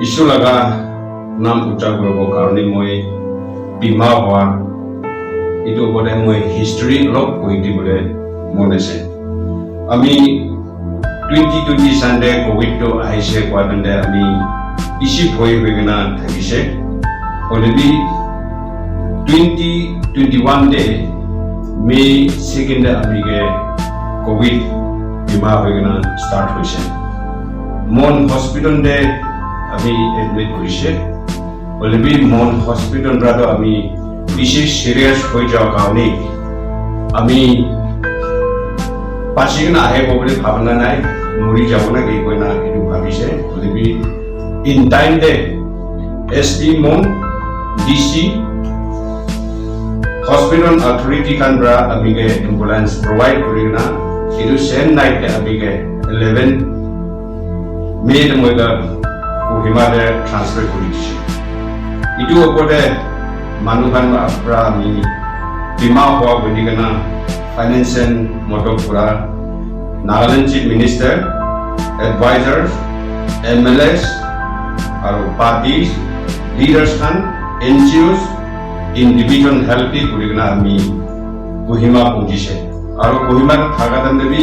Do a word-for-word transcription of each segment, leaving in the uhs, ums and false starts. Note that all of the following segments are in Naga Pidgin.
Isu laga naam ucha kuribo karone moi bimar hoa, etu opor te moi history olop koi dibole mon ase. Ami twenty twenty Sunday covid to ahise koa time te ami bishi bhoi hoi kena thakise. Hoile bi twenty twenty-one te May second te ami ke covid bimar hoi kena start hoise. Mon hospital te ami admit kurise. Hoile bi Mon hospital pra to ami bishi serious hoi jao karone ami bachi kena ahibo bole bhabna nai, mori jabo na ki koina etu bhabise. Hoile bi in time te S P Mon, D C, hospital authority khan pra ami ke ambulance provide kuri kena etu same night te ami ke eleven May te moi khan Kohima te transfer kuri dise. Etu opor te manu khan pra ami bimar hoa boli kena financial modot kura Nagaland Chief Minister, advisors, M L As, aru parties, leaders khan, N G Os, individual help bi kuri kena ami Kohima punjise. Aru Kohima thaka time te bi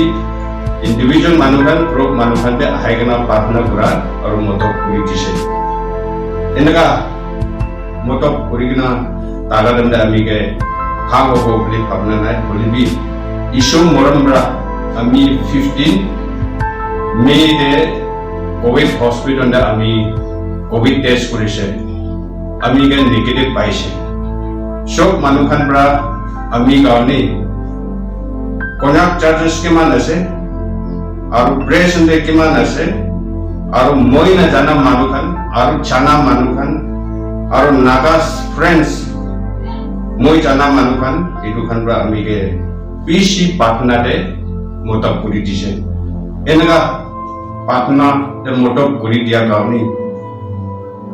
individual manu khan, group manu khan te ahai kena pratna kura aru modot kuri dise. Eneka modot kuri kena thaka time te ami ke bhal hobo bole bhabna nai, hoile bi Isu morom pra ami fifteen May te covid hospital te ami covid test kurise. Ami ke negative paise. Sob manu khan pra ami karone Konyak churches kiman ase, aru present te kiman ase, aru moi na jana manu khan, aru jana manu khan, aru Naga friends moi jana manu khan, etu khan pra ami ke bishi pratna te modot kuri dise. Eneka pratna te modot kuri dia karone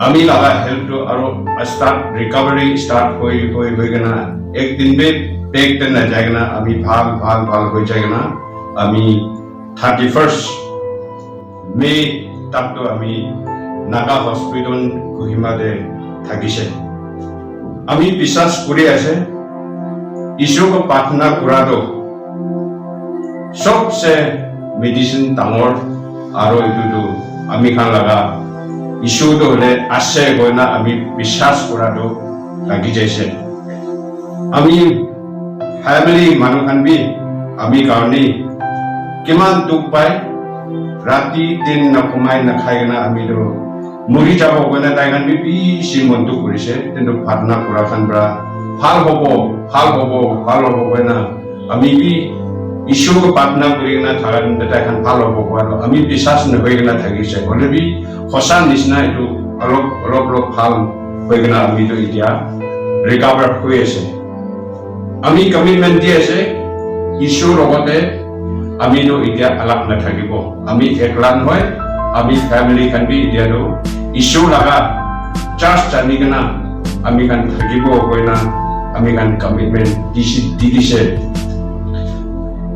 ami laga health to aru start recovery start hoi hoi hoi kena ek din pe pek te na jai kena ami bhal bhal bhal hoi jai kena ami thirty first May tak to ami Naga hospital Kohima te thakise. Ami biswas kuri ase, Isu ko pratna kura to sobse medicine dangor, aru etu tu ami khan laga Isu tu hole ase koina ami biswas kura tu lagi jaise. Ami family manu khan bi ami karone kiman dukh pai, rati din na khumai na khai kena ami tu muri jabo koina tai khan bi bishi mon dukh kurise, kintu pratna kura khan pra bhal hobo, bhal hobo, bhal hobo koina ami bi Isu ko pratna kuri kena thaka time te tai khan bhal hobo koa to ami biswas nohoi kena thakise. Hoile bi hosa nisna etu olop, olop, olop bhal hoi kena ami to etia recover hoi ase. Ami commitment di ase, Isu logote ami to etia alag na thakibo. Ami ekla nohoi, ami family khan bi etia to Isu laga church jani kena ami khan thakibo koina ami khan commitment disi, di dise.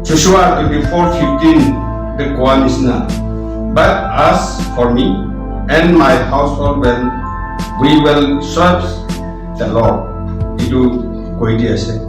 Joshua twenty-four fifteen te koa nisna, "But as for me and my household, well, we will serve the Lord." Etu koi di ase.